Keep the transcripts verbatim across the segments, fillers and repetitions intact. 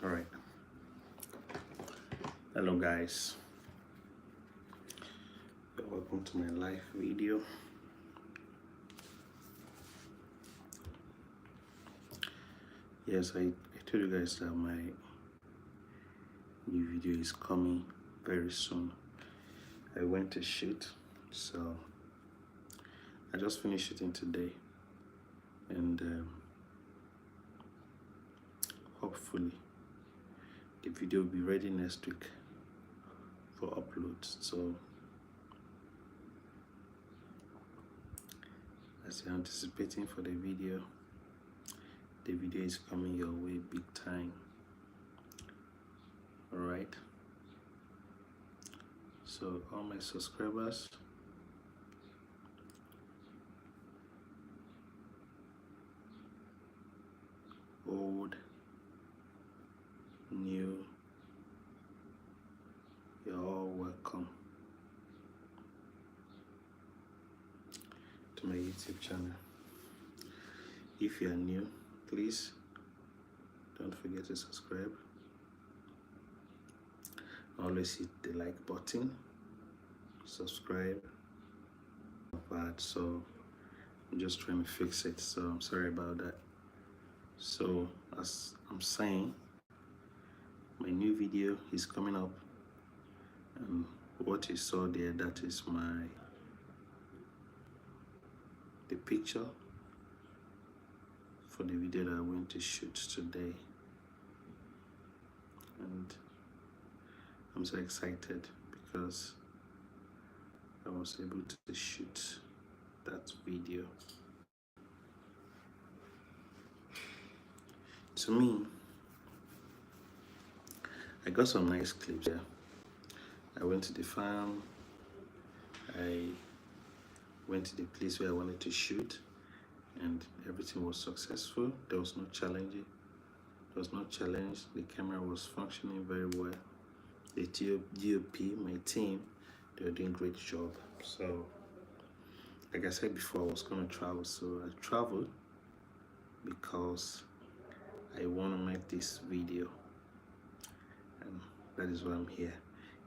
All right. Hello, guys. Welcome to my live video. Yes, I, I told you guys that my new video is coming very soon. I went to shoot, so I just finished shooting today, and um, hopefully the video will be ready next week for upload. So as you're anticipating for the video, the video is coming your way big time. All right. So all my subscribers, old, new, you're all welcome to my YouTube channel. If you are new, please don't forget to subscribe. Always hit the like button, subscribe. But so I'm just trying to fix it, so I'm sorry about that. So as I'm saying, my new video is coming up, and what you saw there, that is my the picture for the video that I went to shoot today. And I'm so excited because I was able to shoot that video. To me, I got some nice clips here. I went to the farm. I went to the place where I wanted to shoot, and everything was successful. There was no challenge. There was no challenge. The camera was functioning very well. The D O P, my team, they were doing great job. So, like I said before, I was gonna travel. So I traveled because I wanna make this video, and that is why I'm here.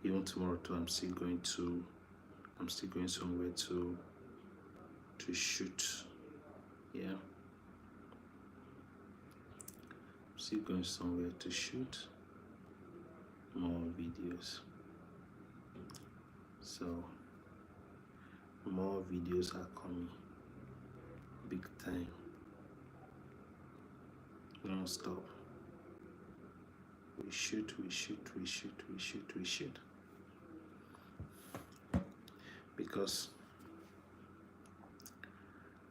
Even tomorrow too, I'm still going to, I'm still going somewhere to, to shoot. Yeah. I'm still going somewhere to shoot more videos. So more videos are coming, big time, non-stop. We shoot, we shoot, we shoot, we shoot, we shoot. Because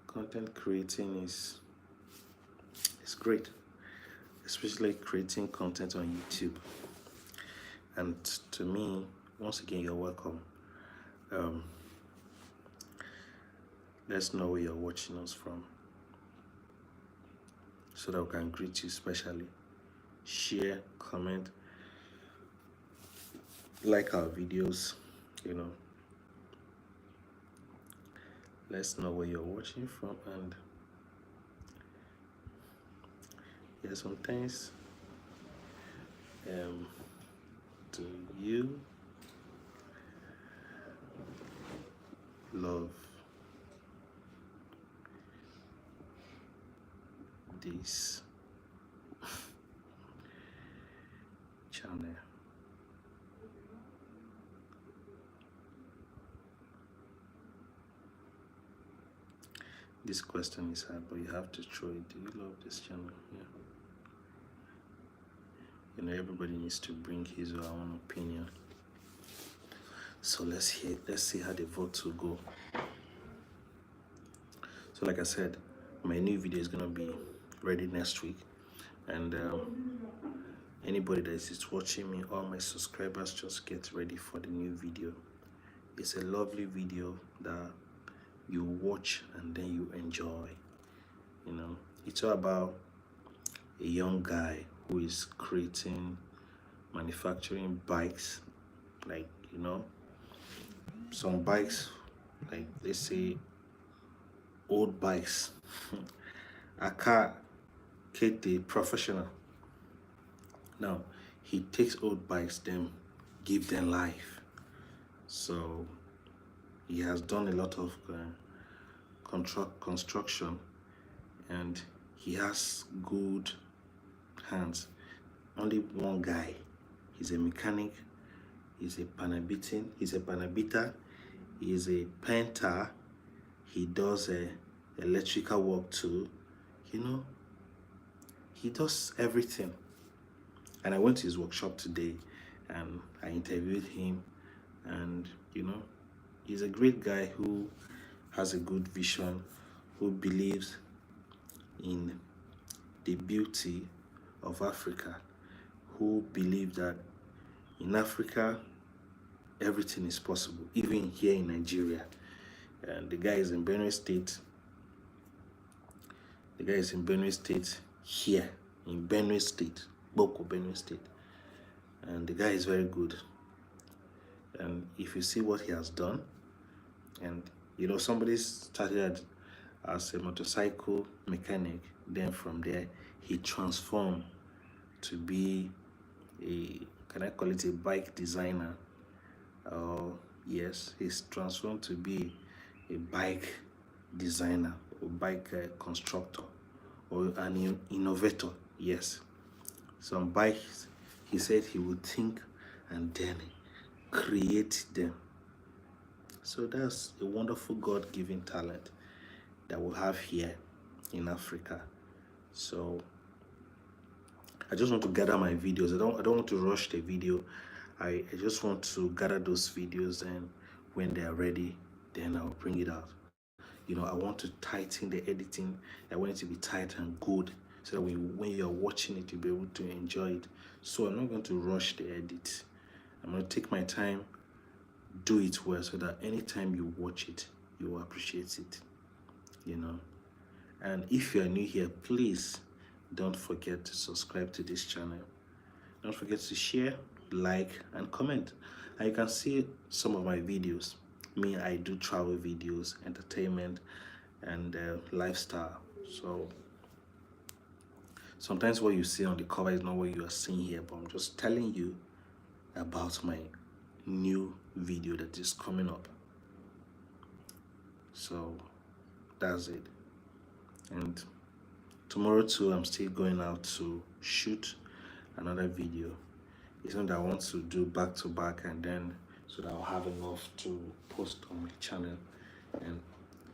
content creating is, is great, especially creating content on YouTube. And to me, once again, you're welcome. Um, let's know where you're watching us from so that we can greet you specially. Share, comment, like our videos, you know. Let's know where you're watching from, and yeah, sometimes, um, do you love this channel? This question is hard, but you have to throw it. Do you love this channel? Yeah. You know, everybody needs to bring his or her own opinion. So let's hear, let's see how the votes will go. So like I said, my new video is gonna be ready next week, and um, anybody that is watching me, all my subscribers, just get ready for the new video. It's a lovely video that you watch and then you enjoy. You know, it's all about a young guy who is creating, manufacturing bikes, like, you know, some bikes, like, let's say, old bikes. A car kete professional. Now, he takes old bikes, then give them life. So he has done a lot of uh, construct construction, and he has good hands. Only one guy. He's a mechanic. He's a panabitin. He's a panabita. He's a painter. He does a electrical work too. You know, he does everything. And I went to his workshop today, and I interviewed him. And you know, he's a great guy who has a good vision, who believes in the beauty of Africa, who believe that in Africa, everything is possible, even here in Nigeria. And the guy is in Benue State. The guy is in Benue State, here in Benue State, Gboko, Benue State. And the guy is very good. And if you see what he has done, and you know, somebody started as a motorcycle mechanic, then from there he transformed to be a, can I call it a bike designer? Or yes, he's transformed to be a bike designer or bike uh, constructor or an in- innovator. Yes, some bikes, he said he would think and then create them. So that's a wonderful God-given talent that we have here in Africa. So I just want to gather my videos. I don't I don't want to rush the video. I, I just want to gather those videos, and when they are ready, then I'll bring it out. You know, I want to tighten the editing. I want it to be tight and good so that when, when you're watching it, you'll be able to enjoy it. So I'm not going to rush the edit. I'm going to take my time, do it well so that anytime you watch it, you will appreciate it. You know. And if you are new here, please don't forget to subscribe to this channel. Don't forget to share, like, and comment. And you can see some of my videos. Me, I do travel videos, entertainment, and uh, lifestyle. So sometimes what you see on the cover is not what you are seeing here, but I'm just telling you about my new video that is coming up. So that's it. And tomorrow too, I'm still going out to shoot another video. It's something that I want to do back to back, and then so that I'll have enough to post on my channel, and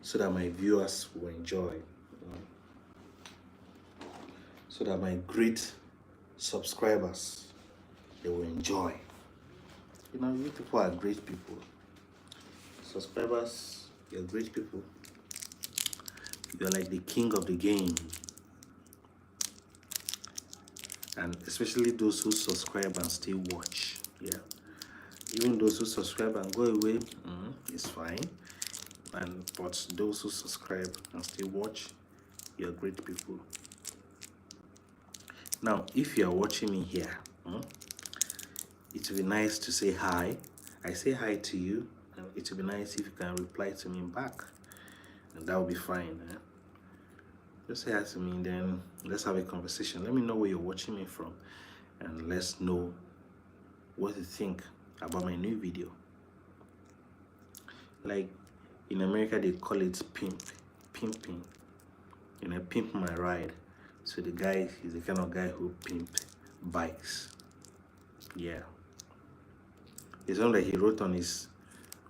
so that my viewers will enjoy, you know, so that my great subscribers, they will enjoy. You know, you people are great people. Subscribers, you're great people. You're like the king of the game. And especially those who subscribe and still watch. Yeah. Even those who subscribe and go away, mm, it's fine. And but those who subscribe and still watch, you're great people. Now, if you are watching me here, hmm, it would be nice to say hi. I say hi to you, and it would be nice if you can reply to me back. And that would be fine. Eh? Just say hi to me, then let's have a conversation. Let me know where you're watching me from, and let's know what you think about my new video. Like in America, they call it pimp, pimping. You know, pimp my ride. So the guy is the kind of guy who pimp bikes. Yeah. It's one that he wrote on his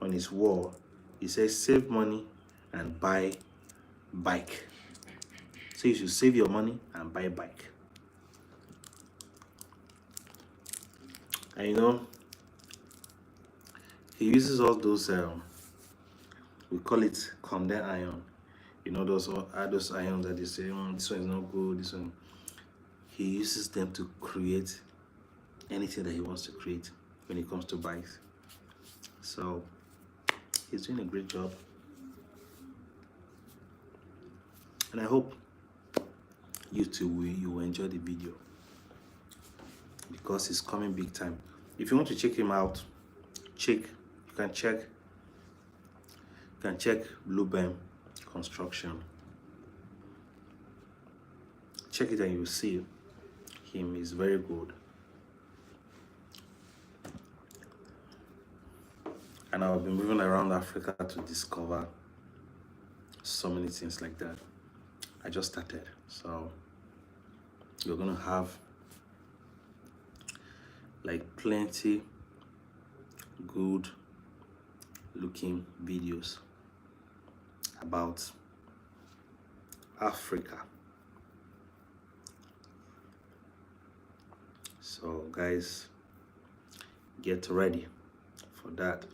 on his wall. He says, "Save money and buy bike." So you should save your money and buy bike. And you know, he uses all those, um, we call it condemn iron. You know, those are those irons that they say, "Mm, this one is not good, this one." He uses them to create anything that he wants to create when it comes to bikes. So he's doing a great job. And I hope you too will, you will enjoy the video because it's coming big time. If you want to check him out, check you can check you can check Blue Bem Construction. Check it and you see him is very good. Now, I've been moving around Africa to discover so many things like that. I just started, so you're gonna have, like, plenty good looking videos about Africa. So, guys, get ready for that.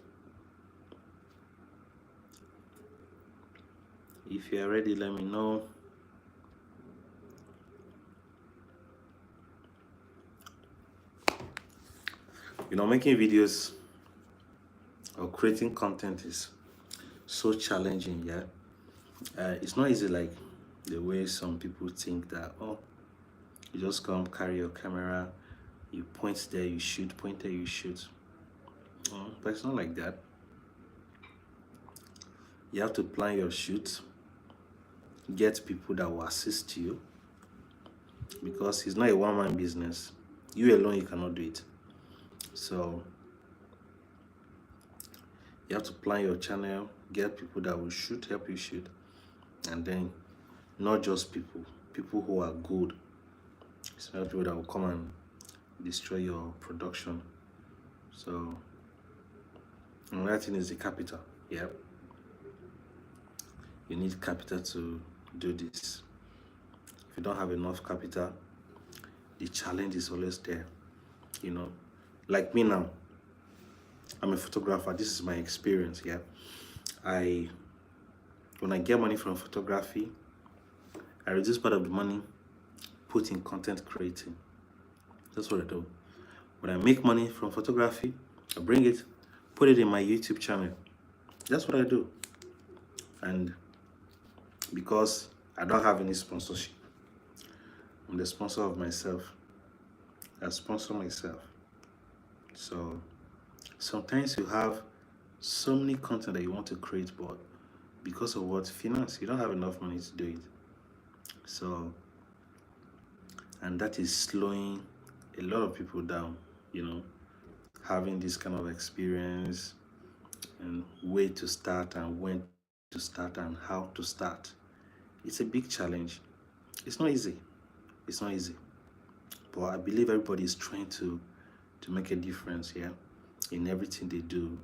If you're ready, let me know. You know, making videos or creating content is so challenging, yeah. Uh, it's not easy like the way some people think that, oh, you just come, carry your camera, you point there, you shoot, point there, you shoot. Mm, but it's not like that. You have to plan your shoot, get people that will assist you, because it's not a one-man business. You alone, you cannot do it. So you have to plan your channel, get people that will shoot, help you shoot, and then not just people, people who are good. It's not people that will come and destroy your production. So another thing is the capital. Yep. You need capital to do this. If you don't have enough capital, the challenge is always there. You know, like me now, I'm a photographer. This is my experience. Yeah. I, when I get money from photography, I reduce part of the money, put in content creating. That's what I do. When I make money from photography, I bring it, put it in my YouTube channel. That's what I do. And because I don't have any sponsorship, I'm the sponsor of myself. I sponsor myself. So sometimes you have so many content that you want to create, but because of what? Finance, you don't have enough money to do it. So, and that is slowing a lot of people down, you know, having this kind of experience and where to start and when to start and how to start. It's a big challenge. It's not easy. It's not easy. But I believe everybody is trying to to make a difference here in everything they do,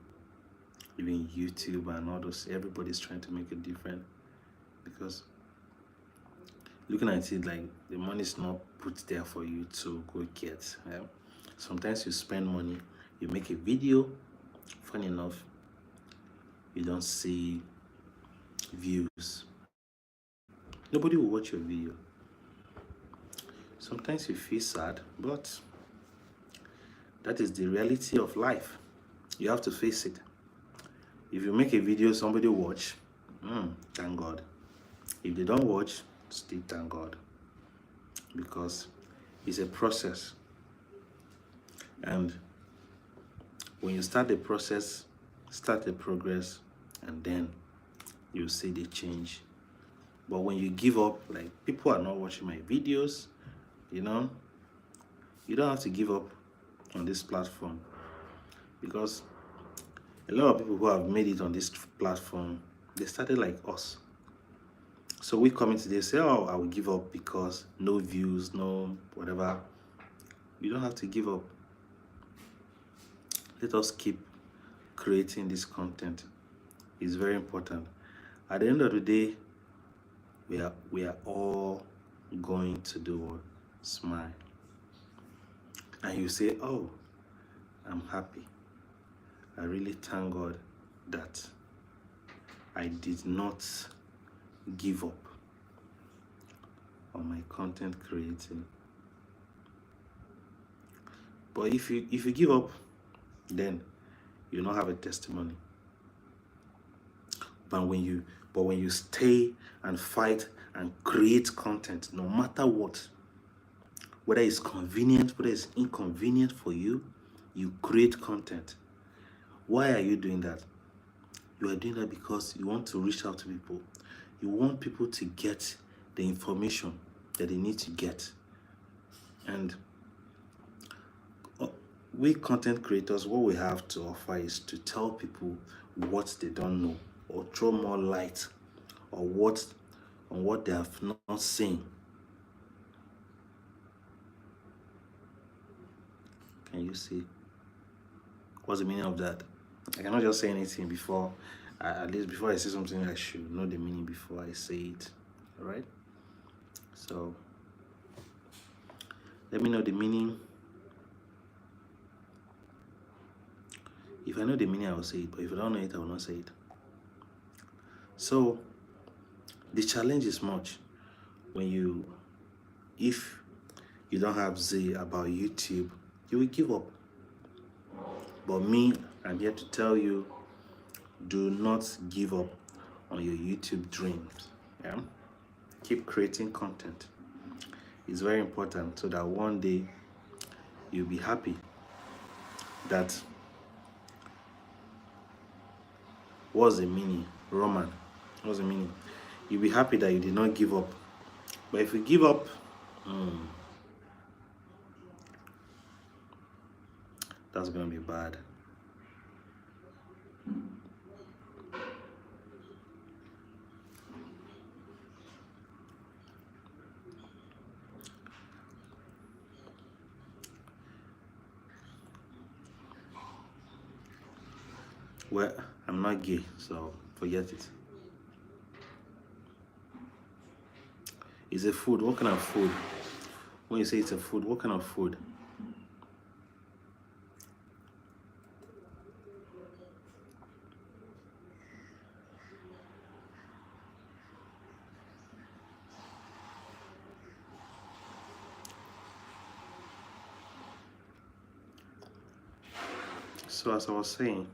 even YouTube and all those. Everybody's trying to make a difference because looking at it, like, the money is not put there for you to go get. Yeah? Sometimes you spend money, you make a video, funny enough, you don't see views. Nobody will watch your video. Sometimes you feel sad, but that is the reality of life. You have to face it. If you make a video, somebody watch, mm, thank God. If they don't watch, still thank God. Because it's a process. And when you start the process, start the progress, and then you see the change. But when you give up, like, people are not watching my videos, you know, you don't have to give up on this platform, because a lot of people who have made it on this platform, they started like us. So we come in today, say, "Oh, I will give up because no views, no whatever." You don't have to give up. Let us keep creating this content. It's very important. At the end of the day, we are we are all going to do what? Smile. And you say, "Oh, I'm happy. I really thank God that I did not give up on my content creating." But if you if you give up, then you don't have a testimony. But when you but when you stay and fight and create content, no matter what, whether it's convenient, whether it's inconvenient for you, you create content. Why are you doing that? You are doing that because you want to reach out to people. You want people to get the information that they need to get. And uh, We content creators, what we have to offer is to tell people what they don't know or throw more light or what on what they have not seen. Can you see? What's the meaning of that? I cannot just say anything before, uh, at least before I say something, I should know the meaning before I say it. All right? So let me know the meaning. If I know the meaning, I will say it, but if I don't know it, I will not say it. So the challenge is much when you, if you don't have zeal about YouTube, you will give up. But me, I'm here to tell you, do not give up on your YouTube dreams. Yeah? Keep creating content. It's very important so that one day you'll be happy that, what's the meaning? Roman, what's the meaning? You'll be happy that you did not give up. But if you give up, hmm, that's gonna be bad. Well, I'm not gay, so forget it. It's a food. What kind of food? When you say it's a food, what kind of food? So as I was saying,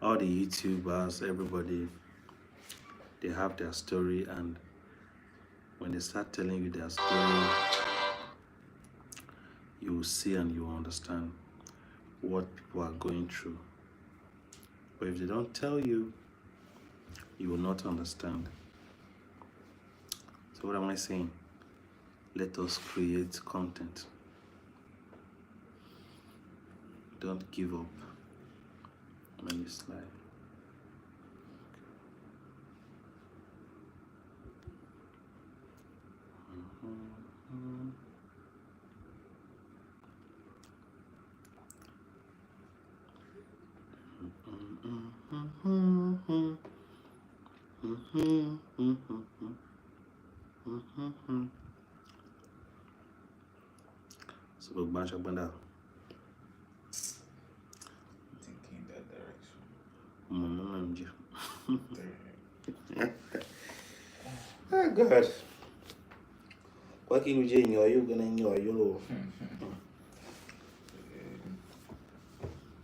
all the YouTubers, everybody, they have their story, and when they start telling you their story, you will see and you will understand what people are going through. But if they don't tell you, you will not understand. So what am I saying? Let us create content. Don't give up. Let me slide. Mm-hmm. So we gban sha gbenda. Thinking that direction. Mama manje. Oh God. Kwa ki uje nyoyo gana nyoyo lo.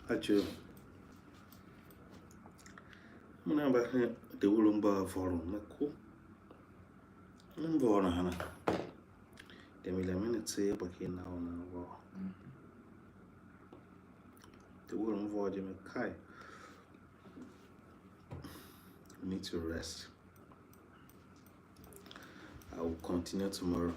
Acho. Muna ba he de ulo mba voro na ku. Mba voro na hana. De mi la mene tse ba ke na ona voro. De ulo mba voro de me kai. Need to rest. I will continue tomorrow.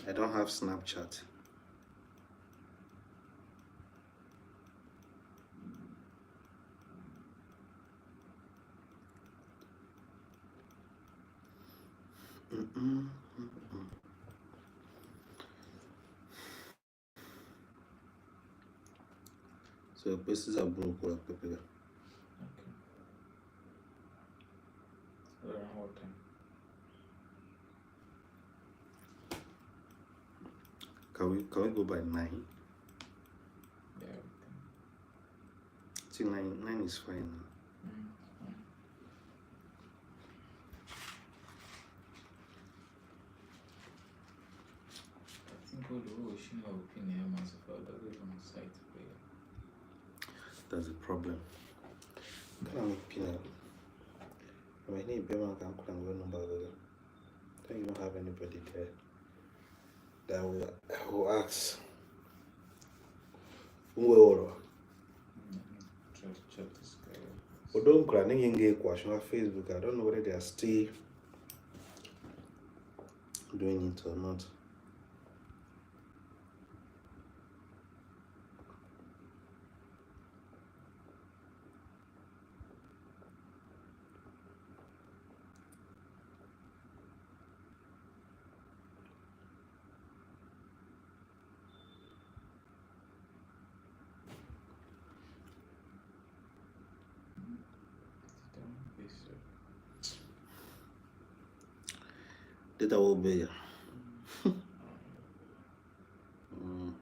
I don't have Snapchat. Mm-mm, mm-mm. So places are broke or pepper. Okay. Around what time? Can we can we go by nine? Yeah, we can. See, nine nine is fine now. Mm, fine. I think all the whole Shima will pin here, man, so far, that is on site prayer. That's the problem. Can I make peanut? I mean, need payment can call and go number. Don't even have anybody there that will, will ask. Who will order? Mm, mm. Check, check this guy. Although I'm crying in gay question on Facebook, I don't know whether they are still doing it or not. Data will be here. Mm.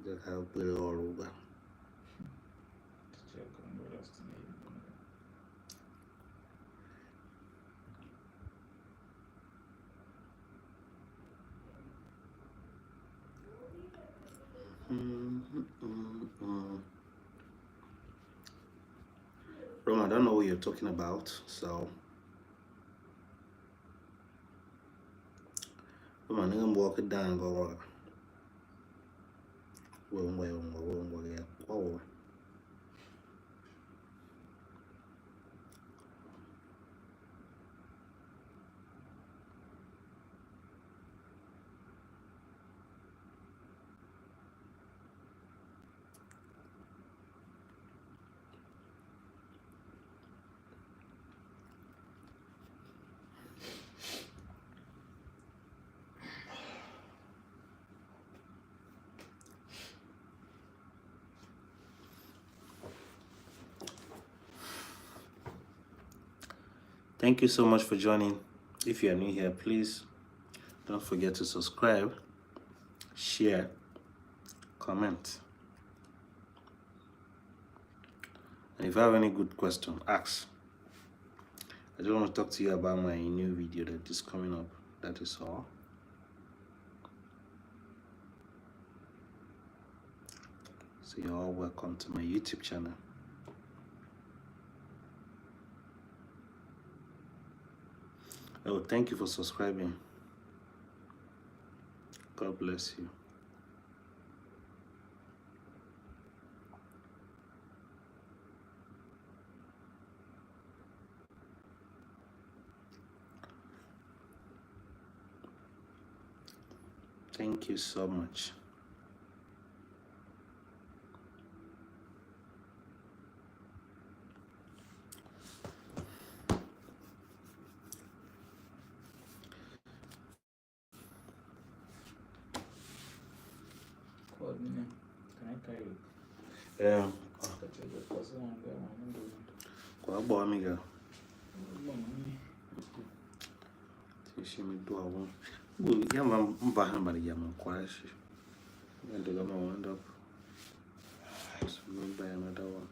Data will be all over. Mm-hmm, mm-hmm. Roma, I don't know what you're talking about, so Roma, nigga, I'm walking down, go work. Wewe ungwa, wewe ungwa, wewe ungwa ya kwa wewe. Thank you so much for joining. If you are new here, please don't forget to subscribe, share, comment. And if you have any good question, ask. I just want to talk to you about my new video that is coming up. That is all. So you're all welcome to my YouTube channel. Oh, thank you for subscribing. God bless you. Thank you so much. Coordinate. Can I tell you? Yeah. Catch the person and go on and do it. Kwa bo amiga. Go on. Ti shi mi dua won. Ngu yamba mba hamba ni yamba kwa shi. Ndio kama wind up. So mi buy another one.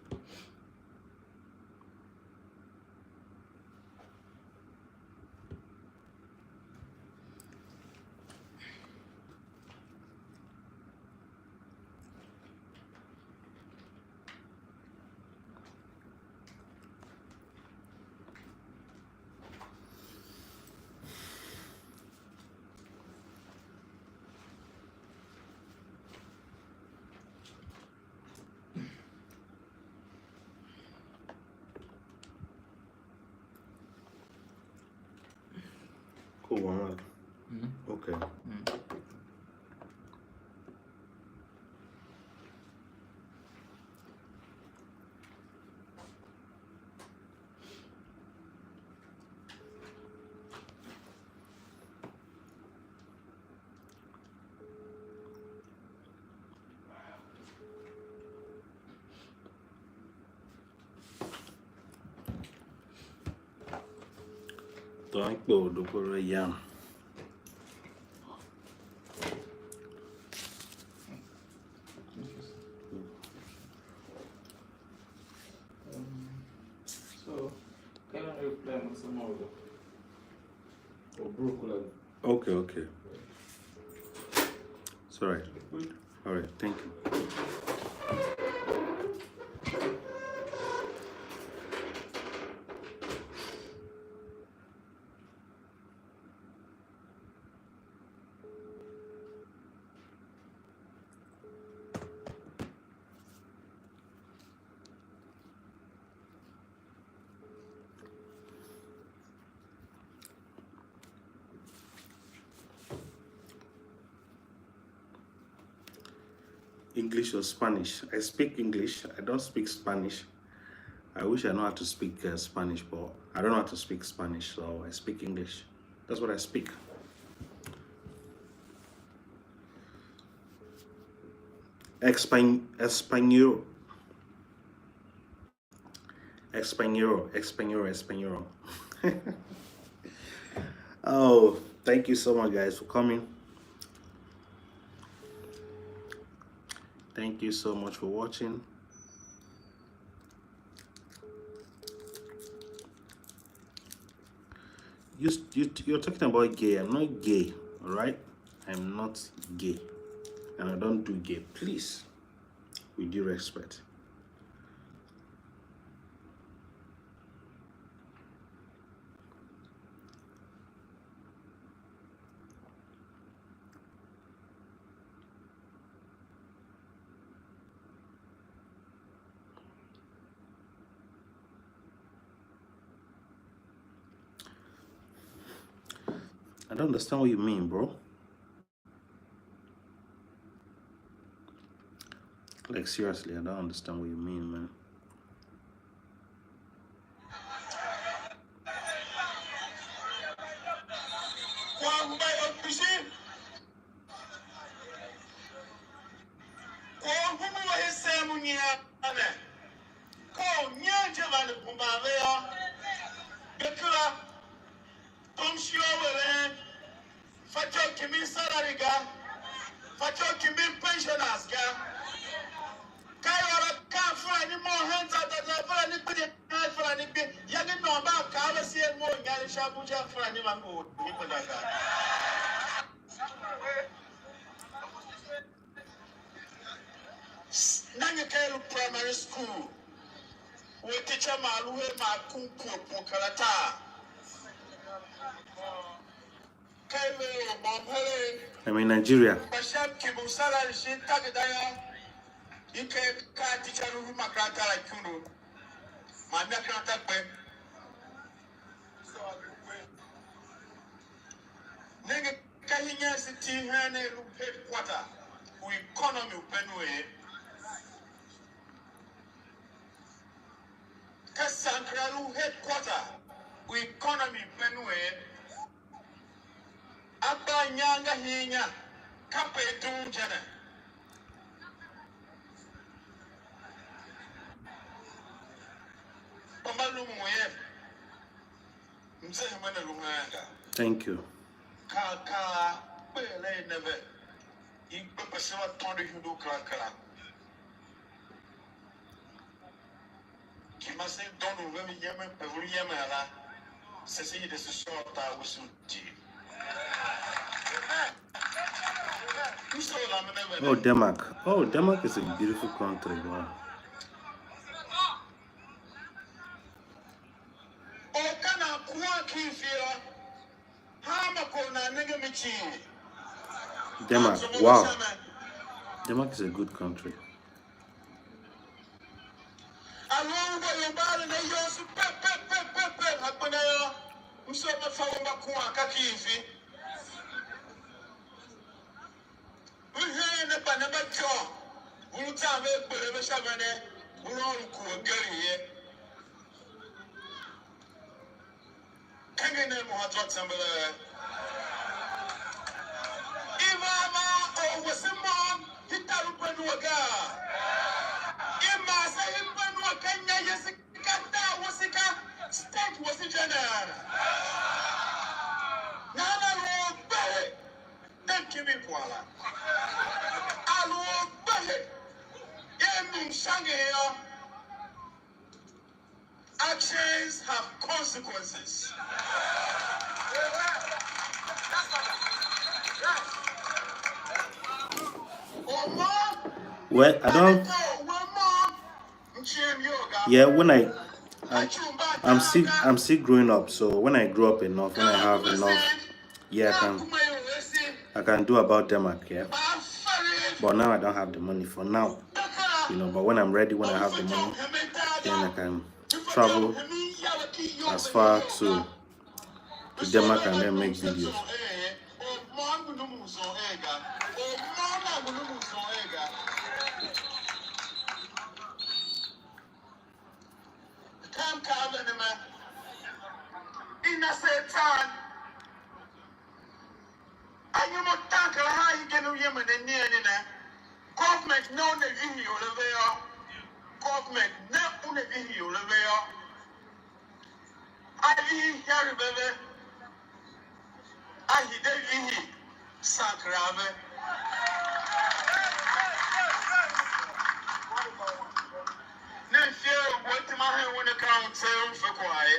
Cool one, right? Mm. Okay. Mm. Tôô ikpogh u dugura yam. So, can I play with some more? Or broke like. Okay, okay. It's all right. All right, thank you. English or Spanish? I speak English. I don't speak Spanish. I wish I know how to speak uh, Spanish, but I don't know how to speak Spanish, so I speak English. That's what I speak. Espan- Espanol. Espanol, Espanol, Espanol. Oh, thank you so much, guys, for coming. Thank you so much for watching. You, you, you're talking about gay. I'm not gay, all right? I'm not gay. And I don't do gay. Please, with due respect. I don't understand what you mean, bro. Like, seriously, I don't understand what you mean, man. Kwagh u hungwa u hisen mu nyian ne, ka u nyen je vande kumban ve yô, ve kera tom ishigh u eren, fatyô u kimbin salary ga, fatyô u kimbin pensioners ga. Ka i ôr akaa a Fulani mough hen za za za, Fulani gbidi, Fulani gbi, iyange i nôôn mba a kaa a vese er mough inyaregh sha Abuja, Fulani va ngohol ni gbenda ga. Nenge ken lu primary school, u teacher ma lu her ma a kun pue pue kar atar. Ka i ve or môm heregh. I'm in Nigeria. Kpa sha mkimbi u salary shin tageda yô, i ker ka teacher lu makaranta la ikundu. Man makaranta kpe. Nenge ka hingen se iti hen ne lu headquarter u economy u Benue. Ka Sankara lu headquarter u economy u Benue. A gba inyanga hinya, kape i dum je ne. Kpa mba lumun ye. Mze hemen a lu hen ga. Thank you. Kaa kaa kpe eren ne ve. I gbe pe se va tôndo ihundu kera kera. Ki ma se dondo ve ve yemen pe ve lu yemen la. Se se yide se sôr tar wese u Jii. M sôr la me ne ve. Oh, Denmark. Oh, Denmark is a beautiful country. Wow. Or ka nan kuwan ken ifi yô, hanma kwagh u nan nenge mi cii. Denmark, wow. Denmark is a good country. A lu ungwa ior mba eren ayôôso pe pe pe pe pe, a gbenda yô, m soo mba fa we mba kuwan ka ken ifi. U heen ne kpa ne mba ityô, u lu zan ve agbere ve sha vende, u lu ôr mkur ageren ye. Kenge nen mo ha zwa tsembele. I va va or wese môm, i tar u benue ga. I maa se i benue ka nya yese. Ka tar wase ka state wase je ne. Kimbi kwagh la. A lu orgbehe, er m sha nge yô, actions have consequences. Well, I don't. Yeah, when I, I I'm still I'm still growing up, so when I grow up enough, when I have enough, yeah, I can I can do about them, I care. But now I don't have the money for now, you know. But when I'm ready, when I have the money, then I can travel as far to to Denmark and then make videos. Tam ka a vende me. I na se tan. Anyom a tan kar a hegen u yemen a nian ne. Government ne una vihi ior a ve yô. Government ne una vihi ior a ve yô. A vihi ihiar ve ve. A hide vihi sankera ve. Ne mfier u ngu a tema hen un akaa u tseegh un fe kwagh ye.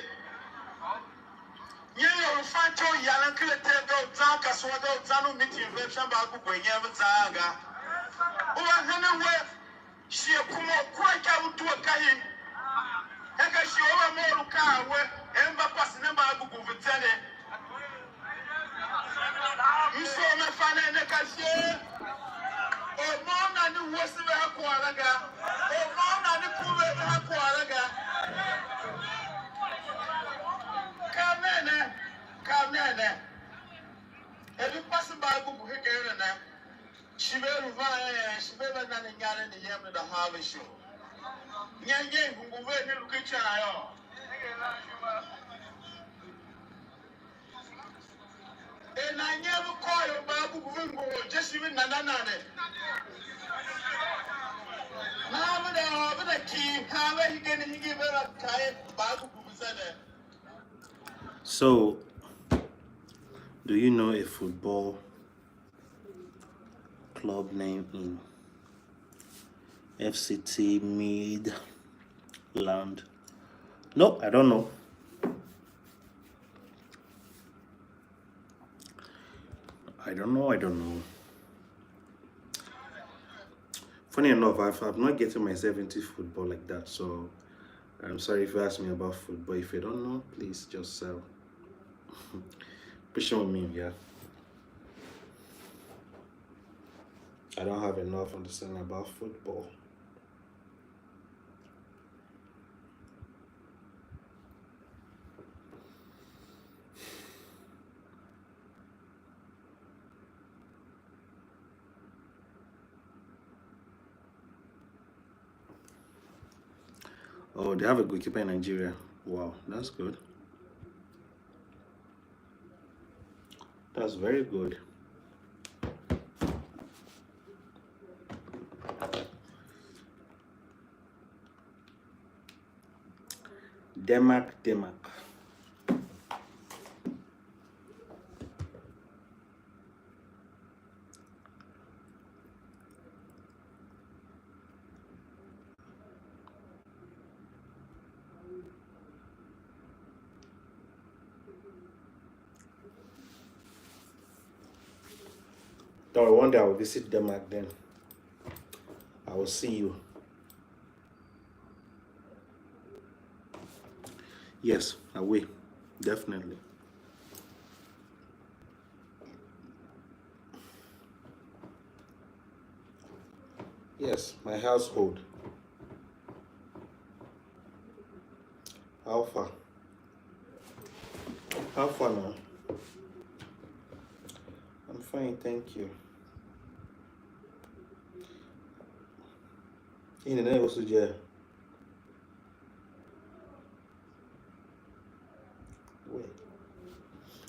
Nyi ior u fan ityough yalan ken atev ga u zan kasua ga u zan u meeting ve sha mbagugu nyen ve zaan ga? U va henen we, shighe kuma u kura ikav u due kahi. Hen ka shighe u va mough u kaa we, er m va pase ne mbagugu ve zende. M soo me fa nen ne ka shighe. Or môm na ne wuese ve ha kwagh la ga. Or môm na ne kure ve ha kwagh la ga. Kav nen ne, kav nen ne. Er ve pase mbagugu hegen ne. Shi ve lu van, eh, shi ve va na ne inyaregh ne yem ne da haa ve isholibo. Nyangen ngungu ve ne lu ken ican yô. Er nan nyer ve kôr ior mbagugu ve ngohol je shi ve nana nane. Nahan ve da ôr ve da kighir haan ve hegen hingir ve ra kaer mbagugu ve zende. So, do you know a football club name in F C T Midland? No, I don't know. I don't know. I don't know. Funny enough, I've, I'm not getting myself into football like that, so I'm sorry if you ask me about football. If you don't know, please just uh, patient with me, yeah. I don't have enough understanding about football. Oh, they have a goalkeeper in Nigeria. Wow, that's good. That's very good. Denmark, Denmark. Don't worry, one day I will visit Denmark then. I will see you. Yes, I will. Definitely. Yes, my household. How far? How far now? I'm fine, thank you. In the name of Suja. Wait.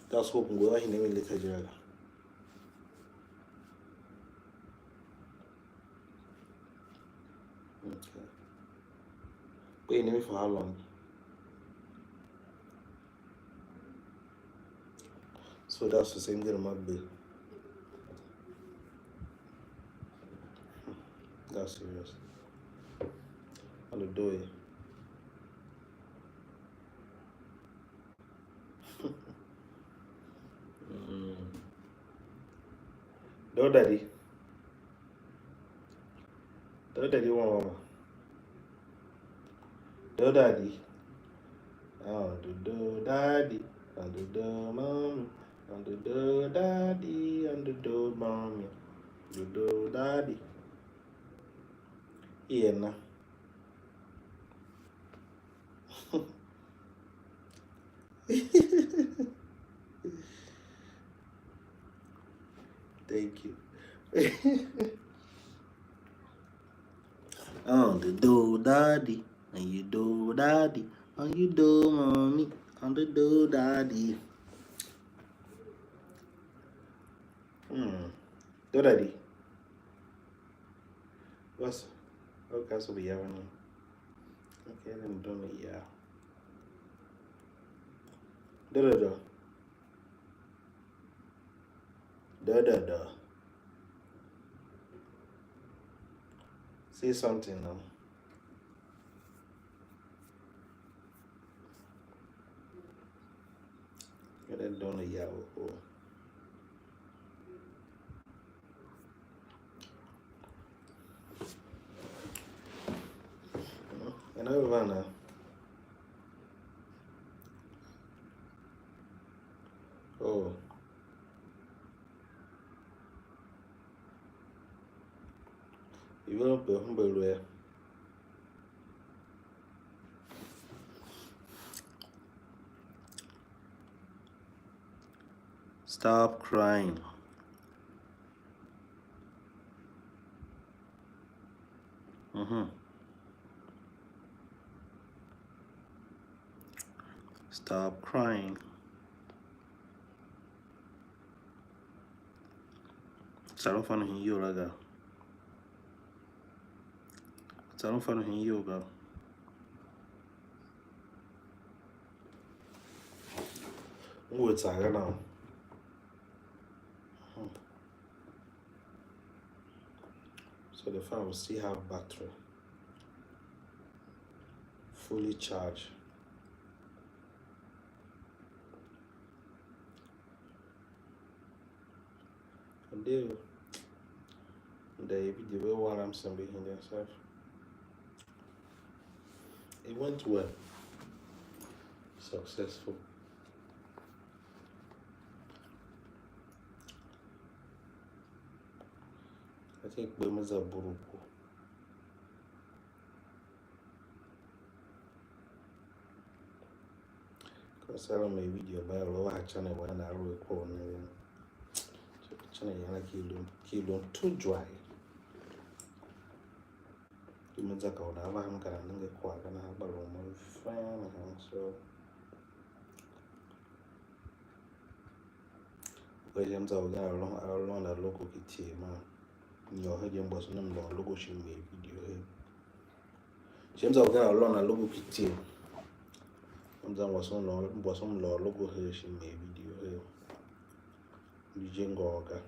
That's hope I'm going to later, Jiraga. Okay. Wait, let me for how long? So that's the same thing about bill. That's serious. Hallelujah. Mm. Do daddy. Do daddy, one mama. Do daddy. Oh, do do daddy. And do do mommy. And do do daddy. And do do mommy. Do do daddy. Yeah, na. Thank you. On the do daddy, and you do daddy, and you do mommy, on the do daddy. Hmm. Do daddy. What's okay? So we have one. Okay, then don't yeah. Do do do. Da da da. Say something now. Get that done, yeah. Oh, oh. And I run now. Oh. You will be humble. Stop crying. Mm-hmm. Stop crying. Tsôron fan u hen iyol la ga. Tsôron fan u hen iyol ga. Ngu a tsaa ga now. Hmm. So the phone will still have battery. Fully charged. Nde, nde, i video ve waram sembe hinde self. It went well. Successful. I think we must have buruku. Ka sara me video ba lo wa channel wa na ru ko ne. Channel yana ki lum, ki lum too dry. Ki me za ka u da va ham kara nenge kwagh ga nahan gba rumun fen nahan, so. Kpa sha m za u gen a lon, a lon a logo ki tyev man nyôr hen je, m mgbôson m lôr logo shin me video her. Sha m za u gen a lon a logo ki tyev. M za m mgbôson m lôr, m mgbôson m lôr logo her shin me video her. M je ngôôr ga.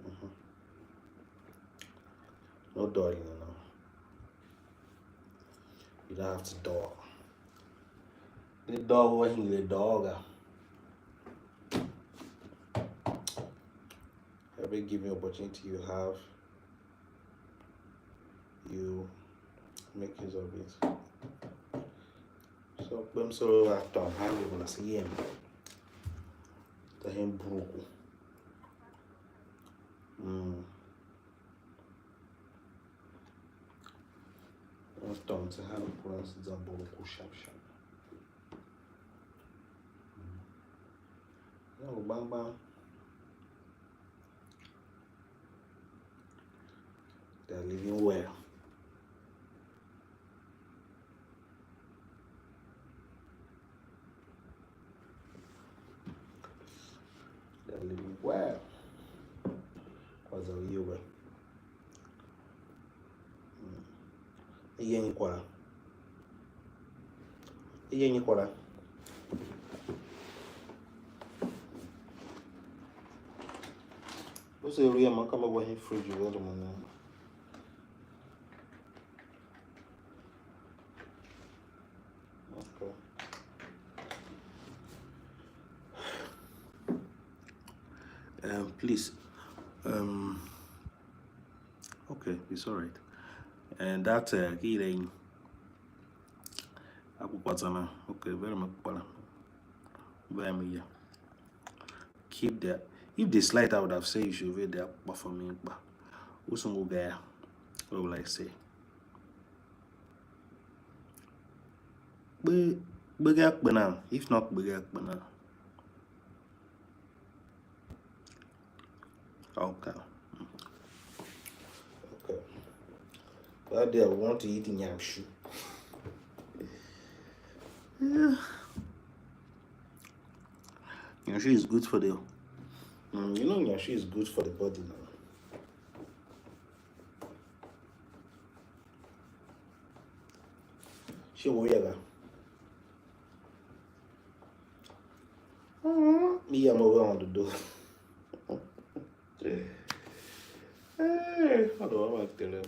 Mhm. No dawging, you know. You don't have to dawg. The dawg will hang the dawg. Every given opportunity you have, you make use of it. So, kpem soro a tôôn hange venda se yem. Za hen buruku. Mm. A tôôn se hange kura se za buruku sharp sharp. Mm. Nôngo gbang gbang. They are living well. They are living well. Kwa za u iwer. Mm. I yen i kwagh. I yen i kwagh. What's the area man come over here fridge you got them on there? Okay. Um, please. Um, okay, it's all right. And that uh, healing. Akukwatsana. Okay, very much. Very much. Keep that. If they slide, I would have said you should wait there for me. But who's going there? What will I say? But but get now. If not, but get now. Okay. Okay. That day I want to eat nyamshu. Yeah. Nyamshu is good for the. Mm, you know, nyamshu is good for the body now. She will yaga. Mm, me yam over on the door. Hey, how do I want to tell him?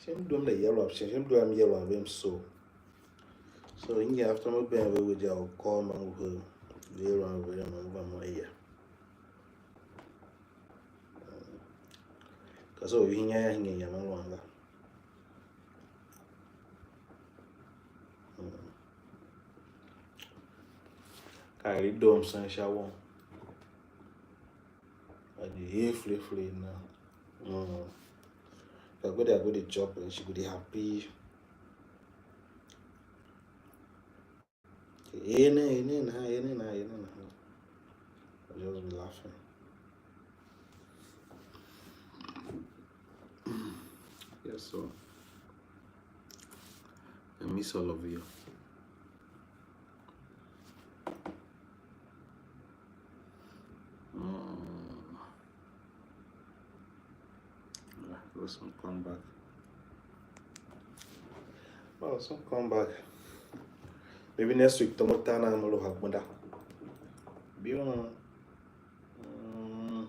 Shem due m la yellow up, shem due m yellow up vem so. So in here after my ben we with your call man with her. Yellow up vem over my ear. Ka so u hingya ya hingya ya ma luanga. Ka i dom sen sha won. A di he fle fle na. Mm. Ka go dey, a go dey chop, and she go dey happy. Ene, ene na, ene na, ene na. I just be laughing. Yes, so I miss all of you. Mm. Ah, go some come back. Oh, some come back. Maybe next week, tomo tana mo lo hakunda. Bion. Mm.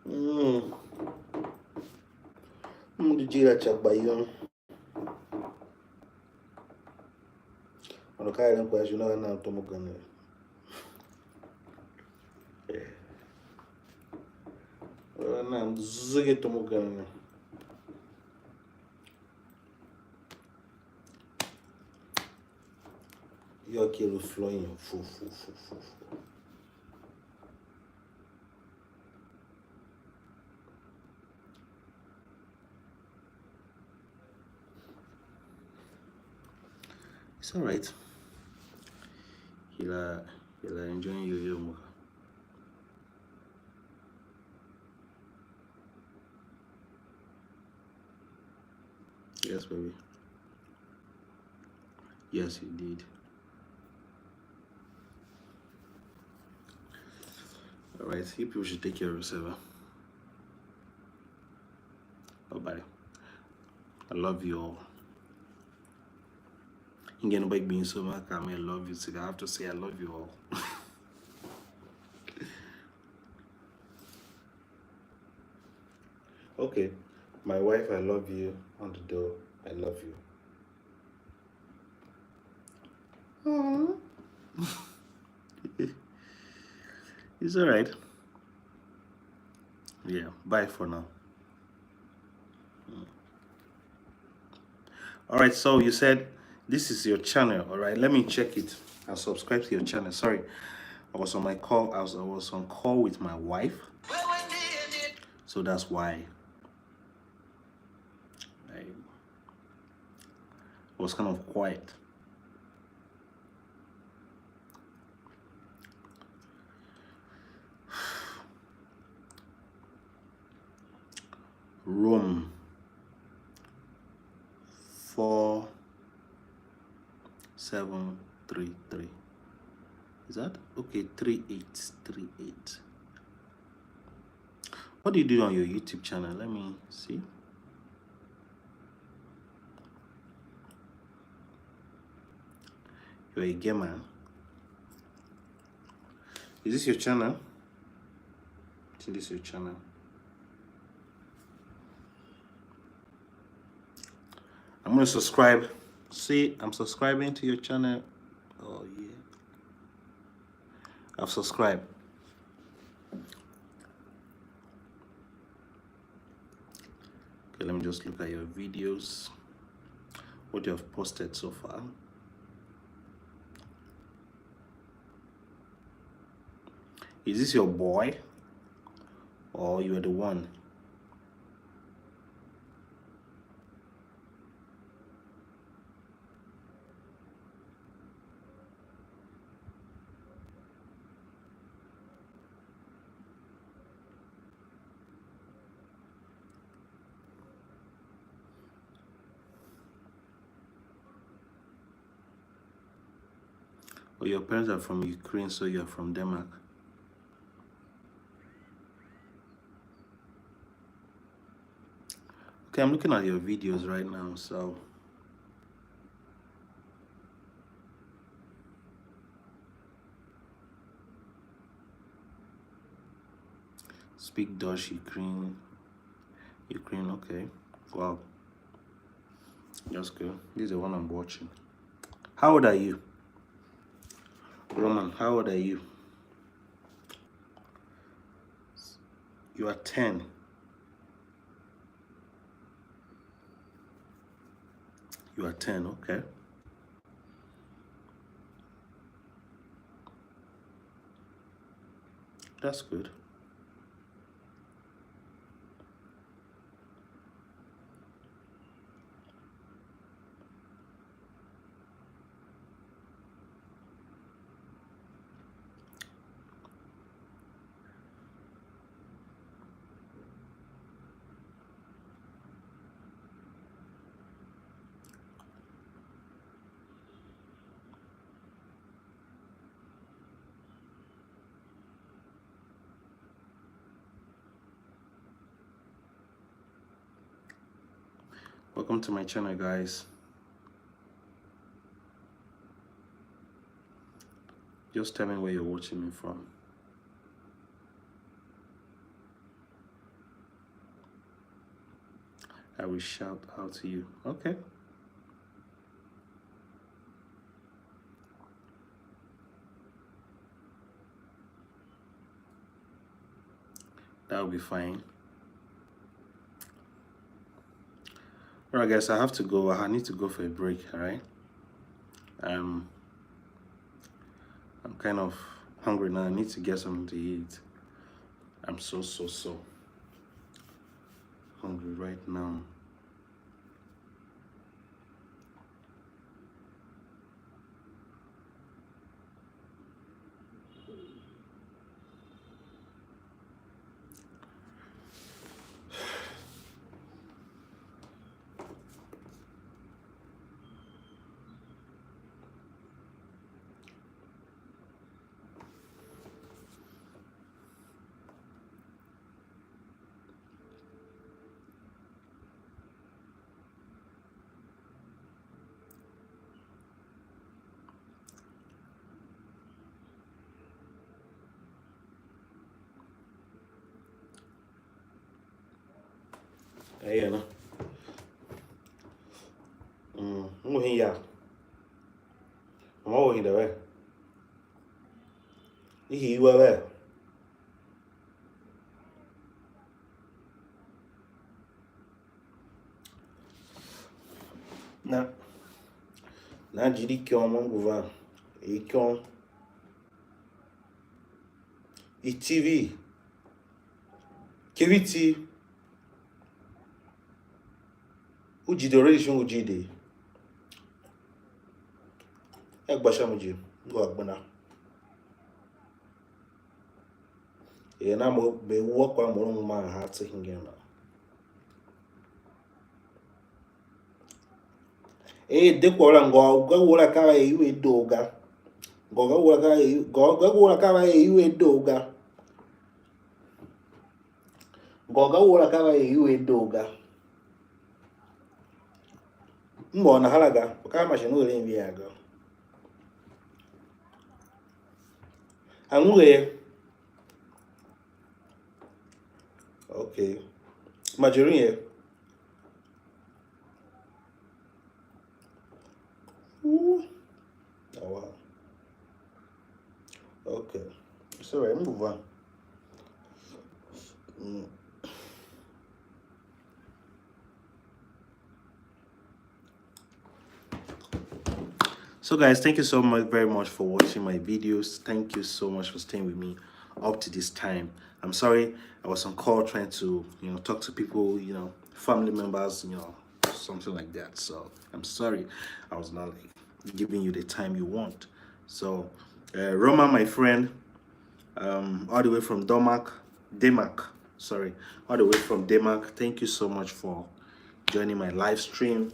Mm. Mm, di jira cha bayon. Ono ka eren kwagh shi una va nan tom ugen ne. Una va nan zege tom ugen ne. Yô, ki lu flowing fu, fu, fu, fu, fu. It's all right. You'll, uh, you'll enjoy your yoga. Yes, baby. Yes, you did. All right, you people should take care of yourself. Huh? Bye bye. I love you all. Again, by being so much, I love you. So I have to say I love you all. Okay, my wife, I love you. On the door, I love you. Aw. It's all right. Yeah, bye for now. Mm. All right, so you said this is your channel, all right? Let me check it and subscribe to your channel. Sorry, I was on my call. I was, I was on call with my wife, so that's why I was kind of quiet. Rome four seven three three. Is that okay? Three eight three eight. What do you do on your YouTube channel? Let me see. You're a gamer. Is this your channel? I think this is your channel. I'm gonna subscribe. See, I'm subscribing to your channel. Oh yeah. I've subscribed. Okay, let me just look at your videos. What you have posted so far. Is this your boy? Or you are the one? Oh, your parents are from Ukraine, so you're from Denmark. Okay, I'm looking at your videos right now, so. Speak Dutch, Ukraine. Ukraine, okay. Wow. That's good. This is the one I'm watching. How old are you? Roman, how old are you? You are ten. You are ten, okay. That's good. Welcome to my channel, guys. Just tell me where you're watching me from. I will shout out to you. Okay. That will be fine. All right, guys, I have to go. I need to go for a break, all right? Um, I'm kind of hungry now. I need to get something to eat. I'm so, so, so hungry right now. Aye na. Mm, ngu hin ya. Mama wo hin da ve. I hii wa ve. Na, na jiri ikyom ngu van. Ikyom. I T V. Kiviti. U jide u re ishongo jide. E gba sha mi je. Ngu a gbenda. Er nan mo, me wua kwagh mo u man har tse hingen la. Er de kwagh la, ngôôr ga wura ka va er iwer doo ga. Ngôôr ga wura ka va er, ngôôr ga wura ka va er iwer doo ga. Ngôôr ga wura ka va er iwer doo ga. M ôr nahan la ga, kpa ka a ma shon u eren ivia ga. Angu ye. Okay. Margarine ye. Ooh. Oh, wow. Okay. It's all right. Move on. Mm. So guys, thank you so much, very much for watching my videos. Thank you so much for staying with me up to this time. I'm sorry, I was on call trying to, you know, talk to people, you know, family members, you know, something like that. So I'm sorry, I was not, like, giving you the time you want. So, uh, Roma, my friend, um, all the way from Denmark, Denmark, sorry, all the way from Denmark. Thank you so much for joining my live stream.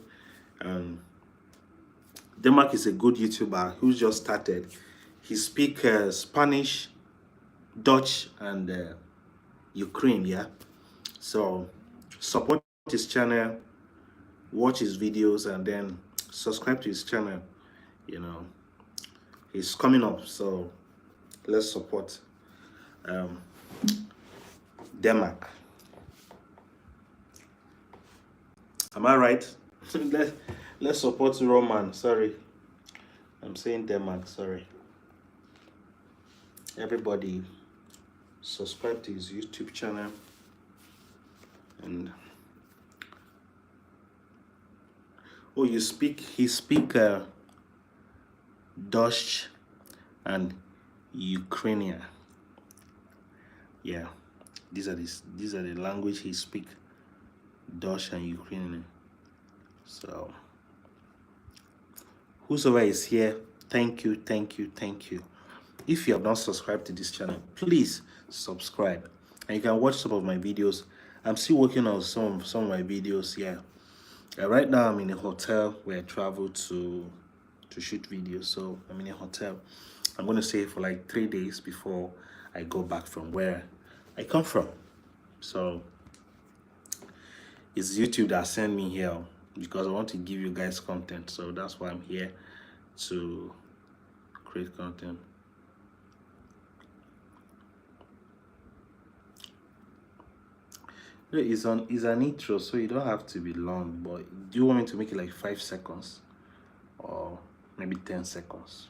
Um, Denmark is a good YouTuber who just started. He speak, uh, Spanish, Dutch, and, uh, Ukraine. Yeah, so support his channel, watch his videos, and then subscribe to his channel. You know, he's coming up, so let's support, um, Denmark. Am I right? Let, let's support Roman. Sorry. I'm saying Denmark. Sorry. Everybody, subscribe to his YouTube channel. And, oh, you speak, he speak, uh, Dutch and Ukrainian. Yeah, these are the, these are the language he speak, Dutch and Ukrainian. So, whosoever is here, thank you, thank you, thank you. If you have not subscribed to this channel, please subscribe. And you can watch some of my videos. I'm still working on some, some of my videos here. Uh, right now, I'm in a hotel where I travel to, to shoot videos. So I'm in a hotel. I'm gonna stay for, like, three days before I go back from where I come from. So it's YouTube that sent me here because I want to give you guys content. So that's why I'm here to create content. No, it's an, it's an intro, so you don't have to be long. But do you want me to make it, like, five seconds or maybe ten seconds?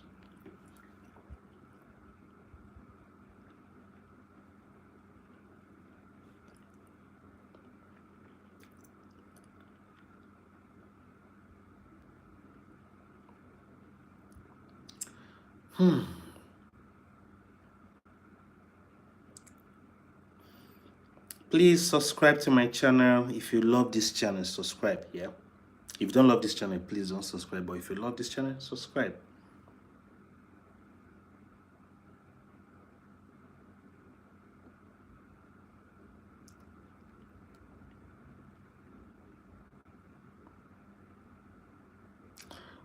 Hmm. Please subscribe to my channel. If you love this channel, subscribe, yeah? If you don't love this channel, please don't subscribe. But if you love this channel, subscribe.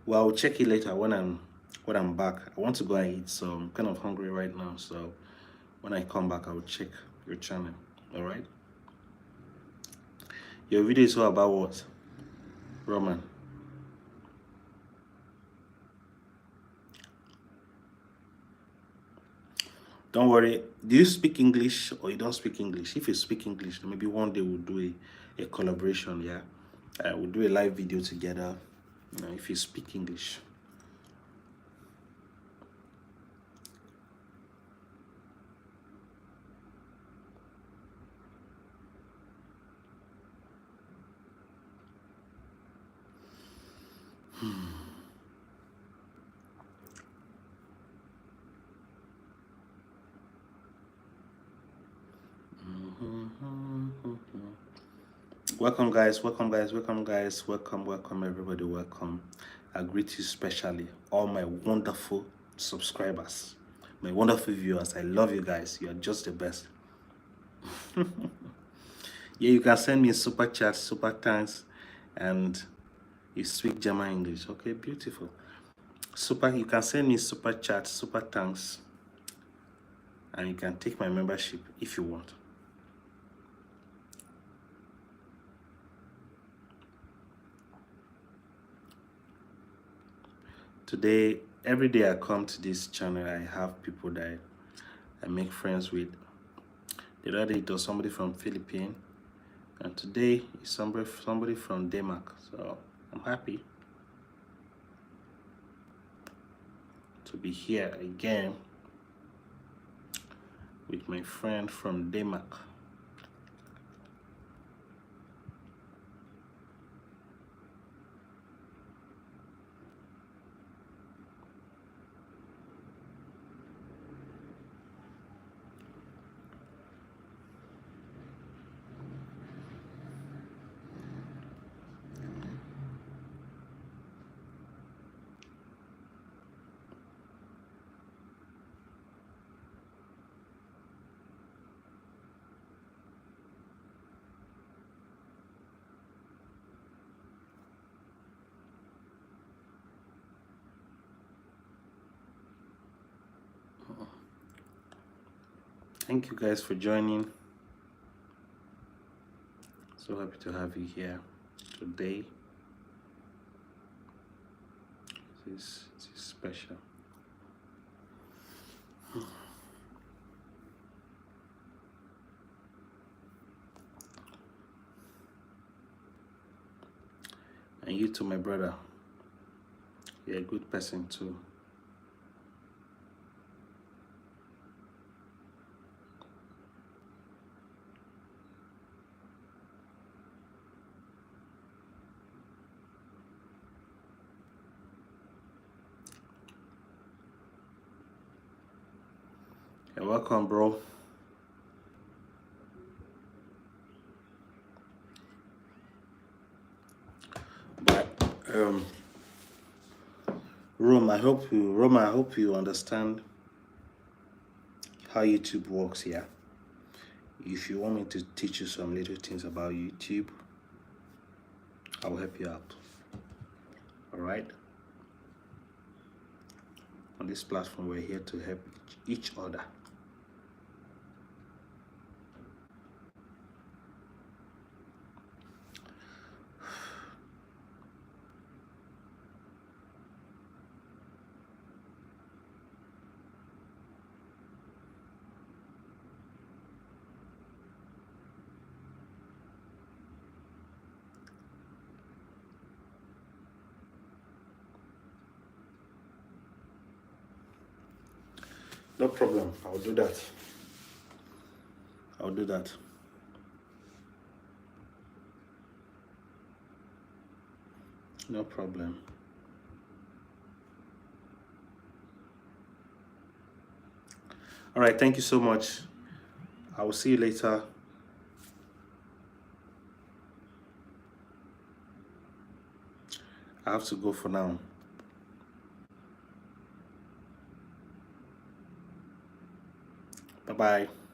Well, I'll check it later when I'm, when I'm back. I want to go and eat, so I'm kind of hungry right now. So when I come back, I'll check your channel. All right? Your video is all about what, Roman? Don't worry. Do you speak English or you don't speak English? If you speak English, then maybe one day we'll do a, a collaboration, yeah? Uh, we'll do a live video together, you know, if you speak English. Welcome, guys. Welcome, guys. Welcome, guys. Welcome, welcome, everybody. Welcome. I greet you specially, all my wonderful subscribers, my wonderful viewers. I love you guys. You are just the best. Yeah, you can send me super chat, super thanks, and you speak German English. Okay, beautiful. Super, you can send me super chat, super thanks, and you can take my membership if you want. Today, every day I come to this channel, I have people that and make friends with. The other day it was somebody from Philippines, and today is somebody somebody from Denmark. So I'm happy to be here again with my friend from Denmark. Thank you guys for joining. So happy to have you here today. This is special. And you too, my brother. You're a good person too. You're welcome, bro. But um, Rome, I hope you, Rome, I hope you understand how YouTube works here. If you want me to teach you some little things about YouTube, I will help you out. All right. On this platform, we're here to help each other. No problem. I'll do that. I'll do that. No problem. All right, thank you so much. I will see you later. I have to go for now. Bye bye.